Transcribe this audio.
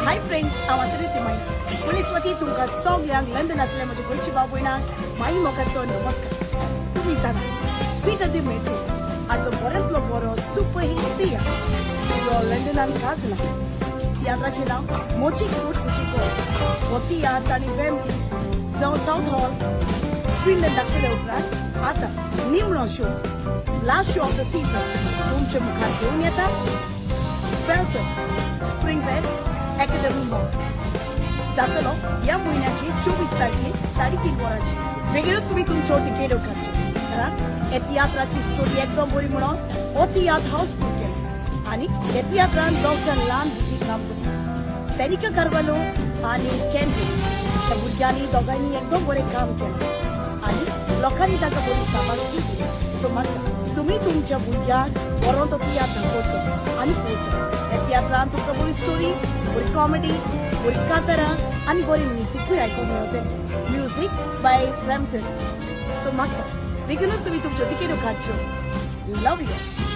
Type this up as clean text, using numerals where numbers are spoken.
Hi friends, हांव आसा रिती माई. पुलीस वती तुमकां सगल्यांक, लंडन आसल्या म्हज्या गोंयची भाव भयणांक माई मोगाचो नमस्कार. तुमी जाणा, पीटर दी मेन्सीस हाचो बऱ्यांतलो बरो सुपर हिट तियात्र जो लंडनान गाजला. तियात्राचें नांव मोची कूट मुची. हो तियात्र तांणी वेम्बली जावं सावथ हॉल, स्विंडन दाखयल्या उपरांत आतां निमणो show, last show of the season तुमचे मुखार घेवन येता Falcon, Spring West Academy mall. जातलो ह्या म्हयन्याची 24 तारखेर 3:30 वरांचेर. बेगीनूच तुमी तुमच्यो तिकेट्यो काडच्यो, कारण हे तियात्राची स्टोरी एकदम बरी म्हणून हो तियात्र हाऊसफूल केला आनी हे तियात्रान दोग जाण ल्हान भुरगीं काम करता, सॅनिका कार्वालो आनी कॅन्ड्री. त्या भुरग्यांनी दोगांयनी एकदम बरें काम केलां आनी लोकांनी तांकां बरी शाबासकी दिली. सो म्हाका तुमी तुमच्या भुरग्यांक व्हरोन तो तियात्र दाखोवचो आनी पळोवचो. ह्या तियात्रान तुमकां बरी स्टोरी, बरी कॉमेडी, बरी कांतारां आनी बरी म्युजिकूय आयकूंक मेळटलें, म्युजीक बाय फ्रॅम्पटन. सो म्हाका बेगीनूच तुमी तुमच्यो तिकेट्यो काडच्यो. Love you.